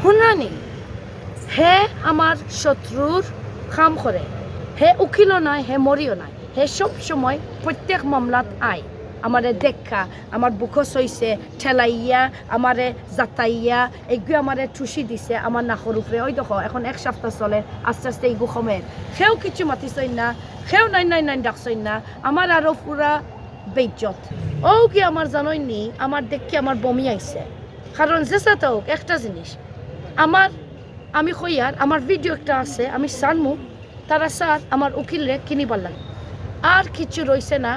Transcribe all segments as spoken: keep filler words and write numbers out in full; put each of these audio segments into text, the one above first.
হুনরানি, হে আমার শত্রুর কাম করে, হে উকিলও নায়, হে মরিও নায়, হে সব সময় প্রত্যেক মামলাত আয়, আমারে দেখা, আমার বুকো সইছে, ঠেলাইয়া, আমারে জাতাইয়া, এগু আমারে ঠুসি দিছে আমার নাকর উপরে। ওই দেখো, এখন এক সপ্তাহ চলে, আস্তে আস্তে এগু কমের। কেউ কিচ্ছু মাতিছইন না, কেউ নাইন নাইন নাইন ডাকছইন না, আমার আরো পুরা বেইজ্জত। ও কি আমার জানইন নি, আমার দেখি আমার বমি আইছে। কারণ যেসাতা হোক, একটা জিনিস, আমার, আমি কইয়ার, আমার ভিডিও একটা আছে, আমি ছাড়মু, তারা স্যার আমার উকিলরে কিনিবার লাগি। আর কিচ্ছু রইছে না,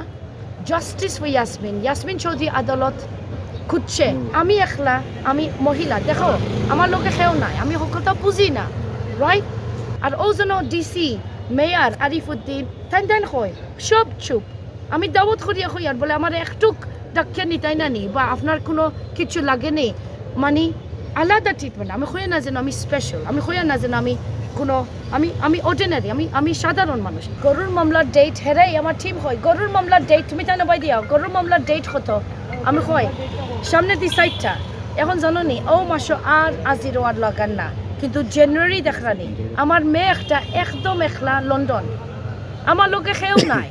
justice for ইয়াসমিন। ইয়াসমিন চৌধুরী আদালত খুঁজছে, আমি একলা, আমি মহিলা, দেখো, আমার লগে কেউ নাই, আমি হকলতা বুঝি না, রাইট? আর ও যেন ডিসি, মেয়র আরিফুদ্দিন, তাইন তাইন কয়, সব চুপ। আমি দাওয়াত করিয়া কইয়ার, বলে, আমার একটুক ডাকিয়া নিতায় না নি, বা আপনার কোনো কিছু লাগে নি, মানে, আলাদা ট্রিটমেন্ট। আমি কইয়া না যেন আমি স্পেশাল, আমি কইয়া না যেন আমি কোনো, আমি, আমি অর্ডিনারি, আমি, আমি সাধারণ মানুষ। গরুর মামলার ডেট, হেরাই আমার টিম হয়, গরুর মামলার ডেট তুমি তাইন বাই দিয়াও, গরুর মামলার ডেট কত? আমি কই, সামনে দি সাইডটা। এখন জানো নি, ও মাসো আর আজিরও আর লাগার না, কিন্তু জানুয়ারি দেখরানি, আমার মেয়ে একটা একদম একলা লন্ডন, আমার লগে কেউ নাই।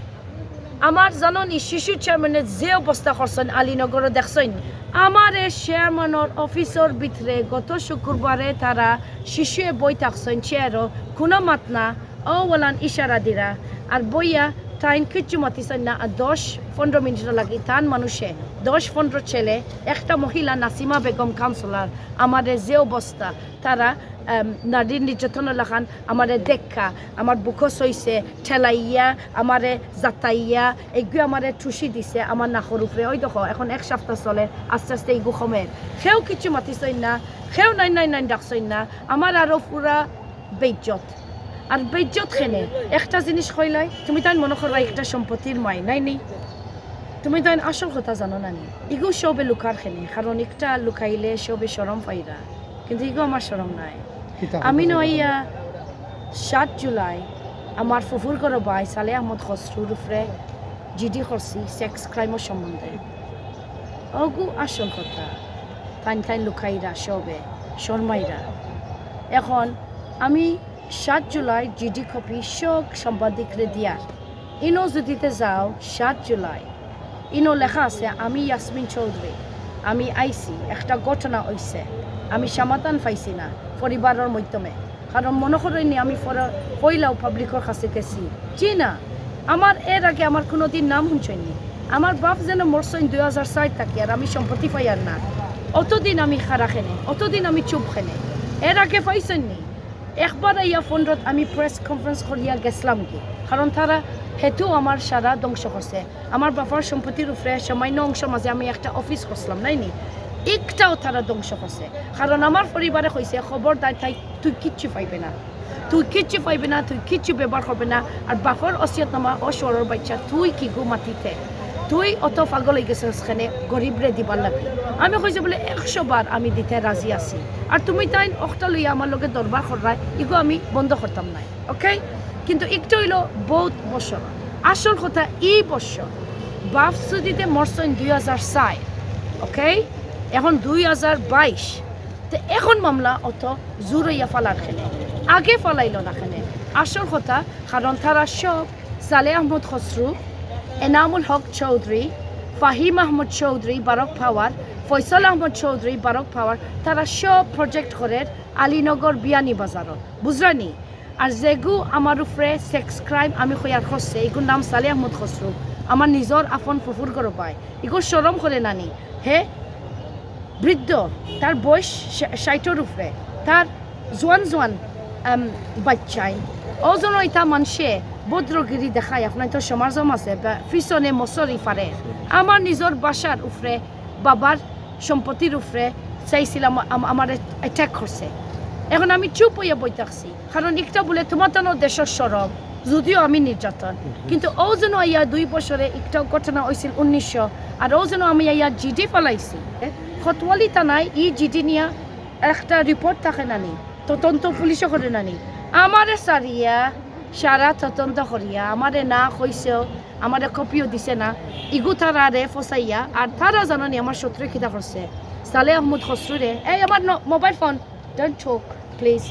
আমার জানো নি, শিশু চেয়ারম্যানে যে অবস্থা করছইন আলীনগরো, দেখছইন? আমারে চেয়ারম্যানর অফিসর ভিতরে গত শুক্রবারে তারা শিশুয়ে বই থাকছইন চেয়ারো, কোনো মাত না, ও ওলান ইশারা দিরা, আর বইয়া তাইন কিচ্ছু মাতিছইন না। আর দশ পনেরো মিনিটর লাগি তান মানুষে, দশ পনেরো ছেলে, একটা মহিলা নাসিমা বেগম কাউন্সিলর, আমারে যে অবস্থা, তারা, আম, নারীর নির্যাতনর লাখান আমারে দেখা, আমার বুকো সইছে, ঠেলাইয়া, আমারে জাতাইয়া, এগু আমারে ঠুসি দিছে আমার নাকর উপরে। ওই দেখো, এখন এক সপ্তাহ চলে, আস্তে আস্তে এগু কমের। কেউ কিচ্ছু মাতিছইন না, কেউ নাইন নাইন নাইন ডাকছইন না, আমার আরো পুরা বেইজ্জত। আর বেইজ্জত কেনে? একটা জিনিস কইলাই, তুমি তাইন মনো করবা একটা সম্পত্তির মাই, নাই নি? তুমি তাইন আসল কথা জানো না নি? ইগু সবে লুকার কেনে, কারণ একটা লুকাইলে সবে শরম পাইরা, কিন্তু ইগু আমার শরম নাই। কিতা আমি কথা নইয়া সাত জুলাই আমার ফুফুর ঘরো ভাই সালে আহমদ খসরুর উপরে জিডি করছি সেক্স ক্রাইমর সম্বন্ধে। ওগু আসল কথা। তাইন তাইন লুকাইরা সবে, শরমাইরা। এখন আমি সাত জুলাই জিডি কপি সব সাংবাদিকরে দিয়ার। ইনো যুদিতে যাও সাত জুলাই, ইনো লেখা আছে, আমি ইয়াসমিন চৌধুরী, আমি আইছি, একটা ঘটনা অইছে, আমি সমাধান পাইছি না পরিবারর মাধ্যমে। কারণ মনো করইন নি আমি পর-, পয়লাও পাবলিকর কাছে গেছি। জি না, আমার এর আগে আমার কুনুদিন নাম হুনছইন নি। আমার বাপ যেন মরছইন দুই হাজার চাইর থাকি, আর আমি সম্পত্তি পাইয়ার না। অতদিন আমি খাড়া কেনে, অতদিন আমি চুপ কেনে। এর আগে পাইছইন নি? একবার আইয়া ফোনরত আমি প্রেস কনফারেন্স করিয়া গেছলাম কি, কারণ তারা হেতু আমার সারা ধ্বংস করছে। আমার বাপর সম্পত্তির উপরে সামান্য অংশ মাঝে আমি একটা অফিস করছিলাম, নাই নি? একটাও তারা ধ্বংস করছে, কারণ আমার পরিবারে কইছে, "খবরদার তাই, তুই কিচ্ছু পাইবে না, তুই কিচ্ছু পাইবে না, তুই কিচ্ছু ব্যবহার করবে না।" আর বাপর ওসিয়তনামা, "ও শহরর বাচ্চা, তুই কিগু মাতিতে, তুই অত পাগল অইগেছস কেনে গরিবরে দিবার লাগি?" আমি কইছি বলে, "একশো বার আমি দিতে রাজি আছি, আর তুমি তাইন অখটা লইয়া আমার লগে দরবার কররায়, ইগু আমি বন্ধ করতাম নায়।" ওকে, কিন্তু একটা অইলো বউত বছর। আসল কথা, ই বছর বাপ যুদিতে মরছইন দুই হাজার চাইর, ওকে, এখন দুই হাজার বাইশ, তে এখন মামলা অত জুর অইয়া ফালার কেনে, আগে ফালাইলো না কেনে? আসল কথা, কারণ তারা সব সালে আহমদ খসরু, এনামুল হক চৌধুরী, ফাহিম আহমদ চৌধুরী বারক পাওয়ার, ফয়সল আহমদ চৌধুরী বারক পাওয়ার, তারা সব প্রজেক্ট করের আলীনগর বিয়ানীবাজারো, বুঝরানি? আর যেগু আমার উপরে সেক্স ক্রাইম আমি কইয়ার করছে, ইগুর নাম সালে আহমদ খসরু, আমার নিজর আপন ফুফুর ঘরর ভাই। ইগু শরম করে না নি? হে বৃদ্ধ, তার বয়স ষা-, ষাইটর উপরে, তার জোয়ান জোয়ান, আম, বাচ্চাই। অউ যেন ইতা মানষে ভদ্রগিরি দেখায়, আপনার তো সমাজও আছে, বা পিছনে মশারি ফারে। আমার নিজর বাসার উপরে, বাবার সম্পত্তির উপরে চাইছিলাম, আম-, আমার অ্যাটাক করছে। এখন আমি চুপ অইয়া বই থাকছি, কারণ একটা বলে তোমার তো দেশর শরম, যদিও আমি নির্যাতন, কিন্তু অউ যেন আইয়া দুই বছরে একটা ঘটনা অইছিল উনিশশো, আর অউ যেন আমি আইয়া জিডি ফালাইছি। কোতোয়ালি থানায় ই জিডি নিয়া একটা রিপোর্ট থাকে না নি, তদন্ত পুলিশে করে না নি, আমারে সারিয়া সারা তদন্ত করিয়া আমারে না কইছেও, আমারে কপিও দিছে না। ইগু তারারে ফসাইয়া, আর তারা জানো নি আমার শত্রু কিতা করছে? সালে আহমদ খসরুরে, এই আমার ন-, mobile phone, Don't talk, please.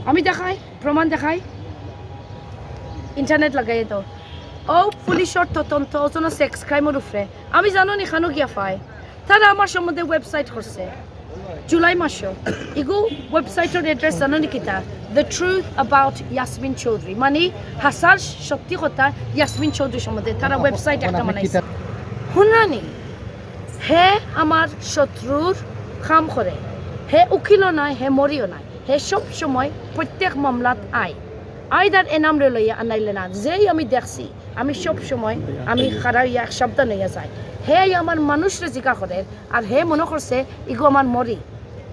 আমি দেখাই, প্রমাণ দেখাই। ইন্টারনেট লাগাইয়া দেও। অউ পুলিশর তদন্ত, অউ জনর সেক্স ক্রাইমর উপরে। আমি জানো নি খানো গিয়া পাই। তারা আমার সম্বন্ধে ওয়েবসাইট করছে। জুলাই মাসো। ইগু ওয়েবসাইটর অ্যাড্রেস জানো নি কিতা? The Truth About Yasmin Chaudhry। মানে, হাছার সত্যি কথা ইয়াসমিন চৌধুরী সম্বন্ধে তারা ওয়েবসাইট একটা বানাইছে। হুনরানি, হে আমার শত্রুর কাম করে। হে উকিলও নায়, হে মরিও নায়। হে সব সময় প্রত্যেক মামলাত আয়। Either এনামরে লইয়া আনাইলে না। যেই আমি দেখছি, আমি সব সময় আমি খাড়া হইয়া সাবধান হইয়া যাই। হে আইয়া আমার মানুষরে জিকা করে, আর হে মনো করছে ইগু আমার মরি।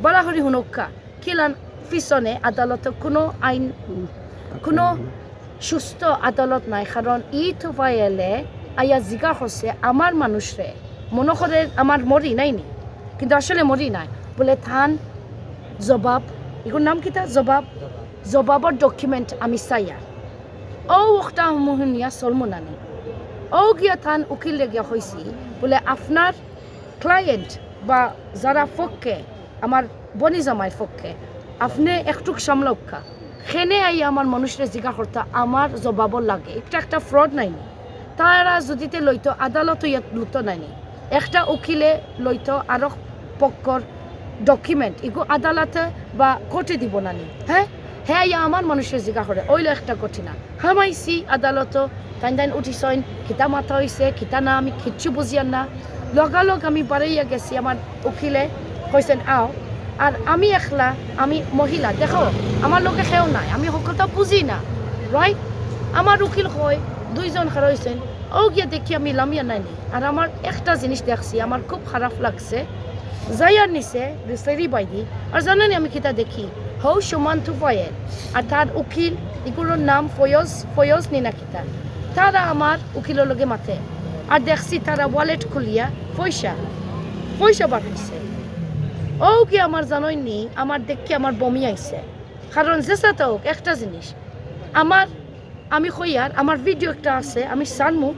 বালা করি হুনউক্কা, কিলান পিছনে আদালতো কোনো আইন, কোনো সুস্থ আদালত নাই, কারণ ই তুফাইলে আইয়া জিকা করছে আমার মানুষরে, মনো করে আমার মরি নাইনি, কিন্তু আসলে মরি নাই। বুলে তান জবাব, ইগুর নাম কিতা? জবাব, জবাবর ডকুমেন্ট আমি চাইয়ার। অউ অখটা হুনিয়া চলমু নানি। অউ গিয়া তান উকিলরে গিয়া কইছি, বুলে আপনার ক্লায়েন্ট বা যারা পক্ষে, আমার বনি জামাইর পক্ষে, আপনে একটুক সামলাউক্কা। কেনে আইয়া আমার মানুষরে জিকা করতা আমার জবাবর লাগে। একটা একটা ফ্রড নাইনি। তারা যুদিতে লইতো আদালত ইয়া লইতো নাইনি। একটা উকিলে লইতো আরক পক্ষর ডকুমেন্ট, ইগু আদালতে বা কোর্টে দিব নানি। হ্যাঁ, হে আইয়া আমার মানুষরে জিকা করে, অইলো একটা ঘটনা। হামাইছি আদালতো, তাইন তাইন উঠিছইন, কিতা মাথা হইছে, কিতা না, আমি কিচ্ছু বুঝিয়ার না। লগালগ আমি বাড়াইয়া গেছি, আমার উকিলে কইছেন, "আও।" আর আমি একলা, আমি মহিলা, দেখো, আমার লগে কেউ নাই, আমি হকলতা বুঝি না, রাইট? আমার উকিল কয়, দুইজন খাড়া হইছেন, অউ গিয়া দেখি আমি লামিয়া নাইনি। আর আমার একটা জিনিস দেখছি, আমার খুব খারাপ লাগছে। যাইয়ার নিচে, দুসরি বাইদি, আর জানো নি আমি কিতা দেখি? হউ সুমান তুফাইল, আর তার উকিল, ইগুর নাম ফয়জ, ফয়জ নি না কিতা? তারা আমার উকিলর লগে মাতে। আর দেখছি তারা ওয়ালেট খুলিয়া পয়সা, পয়সা বার করছে। অউ কি আমার জানোই নি, আমার দেখি আমার বমি আইছে। কারণ যেসাতা হউক, একটা জিনিস, আমার, আমি কইয়ার, আমার ভিডিও একটা আছে, আমি সারমু,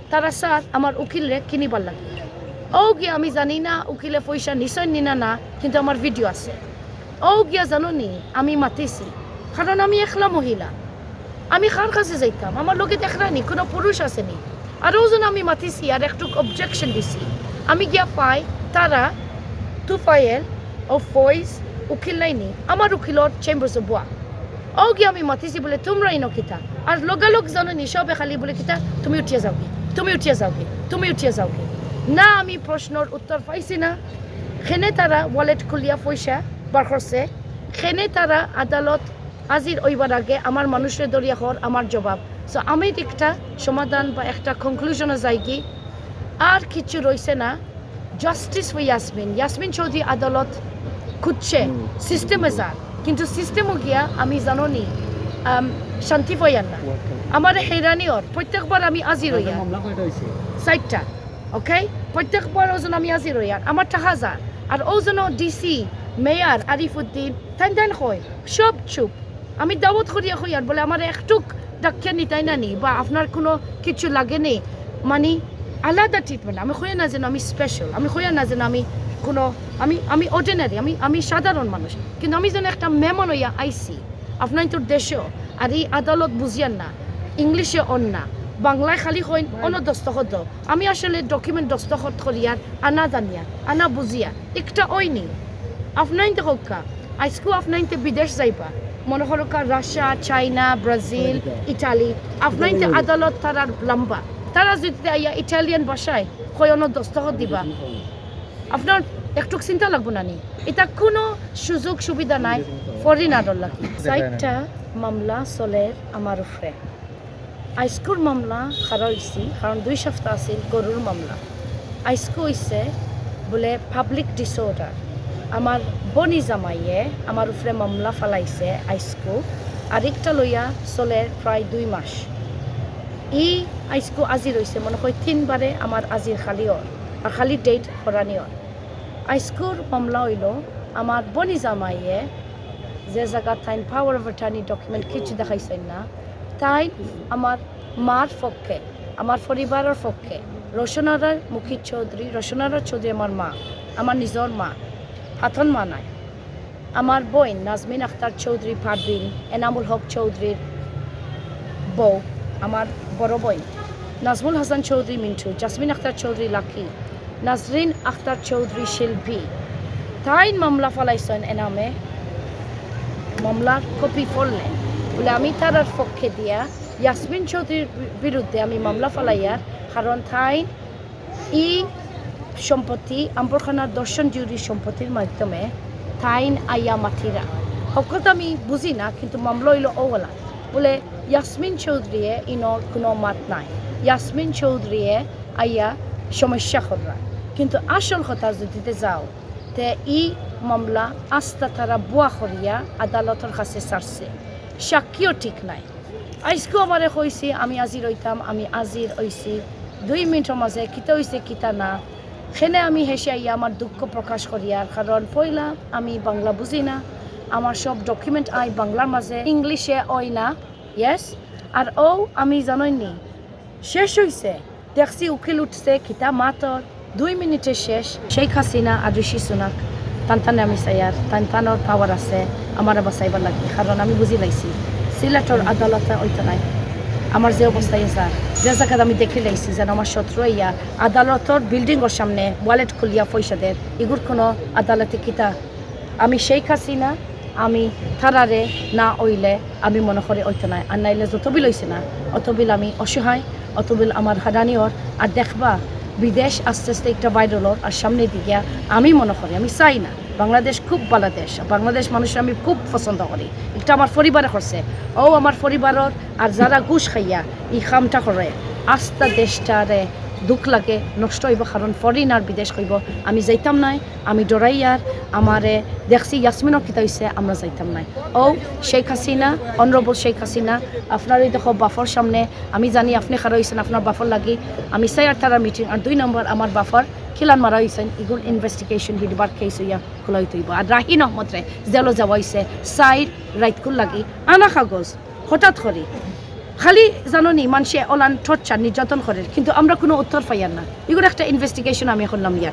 তারা স্যার আমার উকিলরে কিনিবার লাগি। অউ গিয়া আমি জানি না উকিলে পয়সা নিছইন নি না, না, কিন্তু আমার ভিডিও আছে। অউ গিয়া জানো নি, আমি মাতিছি, কারণ আমি একলা মহিলা, আমি কার কাছে যাইতাম? আমার লগে দেখরা নি, কোনো পুরুষ আছে নি? আর অউ জন্য আমি মাতিছি, আর একটু অবজেকশন দিছি। আমি গিয়া পাই, তারা, তুফাইল, ও ফয়েজ, উকিল নাইনি, আমার উকিলর চেম্বারসো বওয়া। অউ গিয়া আমি মাতিছি বুলে, "তুমরা ইনো কিতা?" আর লগালগ জানো নি, সবে খালি বুলে কিতা, "তুমি উঠিয়া যাওগি, তুমি উঠিয়া যাওগি, তুমি উঠিয়া যাওগি।" না, আমি প্রশ্নর উত্তর পাইছি না। কেনে তারা ওয়ালেট খুলিয়া পয়সা বার করছে, কেনে তারা আদালত হাজির অইবার আগে আমার মানুষরে ধরিয়া কর আমার জবাব। So, আমি একটা সমাধান বা একটা কনক্লুশনো যাইগি, আর কিচ্ছু রইছে না। Justice for Yasmin. ইয়াসমিন চৌধুরী আদালত খুঁজছে, সিস্টেমে যার, কিন্তু সিস্টেমও গিয়া আমি জানো নি, আম, শান্তি পাইয়ার না। আমার হেরানি অর, প্রত্যেকবার আমি হাজির অইয়ার। মামলা কয়টা হইছে? চাইরটা। ওকে, প্রত্যেকবার অউ জন্য আমি হাজির অইয়ার, আমার টাকা যার। আর অউ জন্য ডিসি, মেয়র আরিফুদ্দিন, তাইন তাইন কয়, সব চুপ। আমি দাওয়াত করিয়া কইয়ার বুলে, "আমার একটুক ডাকিয়া নিতায় না নি, বা আপনার কোনো কিছু লাগে নি, মানে আলাদা ট্রিটমেন্ট।" আমি কইয়ার না যেন আমি স্পেশাল, আমি কইয়ার না যেন আমি কোনো, আমি, আমি অর্ডিনারি, আমি, আমি সাধারণ মানুষ, কিন্তু আমি যেন একটা মেহমান অইয়া আইছি আপনাইনতর দেশো। আর ই আদালত বুঝিয়ার না, ইংলিশে অর না, বাংলায় খালি কইন, "অনো দস্তখত দেও।" আমি আসলে ডকুমেন্ট দস্তখত করিয়ার আনা জানিয়ার, আনা বুঝিয়ার, একটা অইনি। আপনাইনতে কউক্কা, আইজকু আপনাইনতে বিদেশ যাইবা, মনো করউক্কা রাশিয়া, চাইনা, ব্রাজিল, ইটালি, আপনাইনতে আদালত তারার লম্বা। তারা যুদি আইয়া ইটালিয়ান ভাষায় কয়, "অনো দস্তখত দিবা", আপনার একটুক চিন্তা লাগবো না নি? ইতা কোনো সুযোগ সুবিধা নাই ফরেনারর লাগি। চাইরটা মামলা চলের আমার উপরে। আইজকুর মামলা খাড়া অইছি, কারণ দুই সপ্তাহ আছিল গরুর মামলা। আইজকু অইছে বুলে পাবলিক ডিসঅর্ডার। আমার বনি জামাইয়ে আমার উপরে মামলা ফালাইছে আইজকু। আরেকটা লইয়া চলের প্রায় দুই মাস। ই আইজকু হাজির অইছে, মনো কয় তিনবারে আমার হাজির খালি অর, আর খালি ডেট হরানি অর। আইজকুর মামলা অইলো আমার বনি জামাইয়ে যে জাগাত তাইন পাওয়ার অফ অ্যাটর্নি ডকুমেন্ট কিচ্ছু দেখাইছইন না, তাইন আমার মার পক্ষে, আমার পরিবারর পক্ষে, রসনারার মুখী চৌধুরী, রসনারা চৌধুরী আমার মা, আমার নিজর মা, হাতন মা নাই। আমার বইন নাজমিন আখতার চৌধুরী পারভিন, এনামুল হক চৌধুরীর বউ, আমার বড় বইন নাজমুল হাসান চৌধুরী মিন্টু, জাসমিন আখতার চৌধুরী লাকি, নাজরিন আখতার চৌধুরী শিল্পী, তাইন মামলা ফালাইছইন এনামে। মামলার কপি পড়লে বুলে আমি তারার পক্ষে দিয়া ইয়াসমিন চৌধুরীর বি-, বিরুদ্ধে আমি মামলা ফালাইয়ার, কারণ তাইন ই সম্পত্তি আম্বরখানার দর্শন জুড়ি সম্পত্তির মাধ্যমে তাইন আইয়া মাতিরা। হকলতা আমি বুঝি না, কিন্তু মামলা অইলো অওলা। বুলে ইয়াসমিন চৌধুরীয়ে ইনো কোনো মাত নাই, ইয়াসমিন চৌধুরীয়ে আইয়া সমস্যা কররা। কিন্তু আসল কথা যুদিতে যাও, তে ই মামলা আস্তা তারা বুয়া করিয়া আদালতর কাছে ছাড়ছে, সাক্ষীও ঠিক নাই। আইজকেও আমারে কইছি আমি হাজির অইতাম, আমি হাজির অইছি। দুই মিনিটর মাঝে কিতা অইছে কিতা না, খেনে আমি হেষে আইয়া আমার দুঃখ প্রকাশ করিয়ার, কারণ পয়লা আমি বাংলা বুঝি না, আমার সব ডকুমেন্ট আই বাংলার মাঝে, ইংলিশে অয় না। ইয়েস। আর অউ আমি জানইননি, শেষ অইছে, দেখছি উকিল উঠছে, কিতা মাতর, দুই মিনিটে শেষ। শেখ হাসিনা আর ঋষি সুনাক, তান তানে আমি চাইয়ার, তান তানর পাওয়ার আছে আমারে বাঁচাইবার লাগি, কারণ আমি বুঝি লাইছি সিলেটর আদালতে অইতো নায়। আমার যে অবস্থায় আছে, যে জাগাত আমি দেখি লাইছি যেন আমার শত্রু ইয়া আদালতর বিল্ডিংর সামনে ওয়ালেট খুলিয়া পয়সা দের, ইগুর কোনো আদালতে কিতা? আমি শেখ হাসিনা, আমি তারারে না অইলে আমি মনে করি অইতো নায়। আর নাইলে যত বিল অইছে না, অত বিল আমি অসহায়, অত বিল আমার হারানি অর। আর দেখবা, বিদেশ আস্তে আস্তে একটা ভাইরাল অর, আর সামনের দিকে আমি মনে করি, আমি চাই না। বাংলাদেশ খুব ভালা দেশ, বাংলাদেশ মানুষ আমি খুব পছন্দ করি। একটা আমার পরিবারে করছে, অউ আমার পরিবারর আর যারা ঘুষ খাইয়া ই কামটা করে, আস্তা দেশটারে দুঃখ লাগে, নষ্ট অইবো, কারণ ফরেইন আর বিদেশ কইবো আমি যাইতাম নায়। আমি ডরাইয়ার, আমারে দেখছি ইয়াসমিনর কিতা অইছে, আমরা যাইতাম নায়। অউ শেখ হাসিনা, অনারেবল শেখ হাসিনা, আপনার অউ দেখো বাফর সামনে, আমি জানি আপনে খাড়া অইছেন আপনার বাফর লাগি। আমি চাইয়ার তারার মিটিং, আর দুই নম্বর আমার বাফর খিলান মারা অইছেন, ইগুর ইনভেস্টিগেশন হিডবার কেস অইয়া খোলা অইতো অইবো। আর রাহিন আহমদরে জেলো যাওয়া অইছে চাইর রাইতকুর লাগি, আনা কাগজ হঠাৎ করি। খালি জানো নি, মানষে অলান টর্চার, নির্যাতন করের, কিন্তু আমরা কোনো উত্তর পাইয়ার না। ইগুর একটা ইনভেস্টিগেশন আমি করলাম ইয়ার।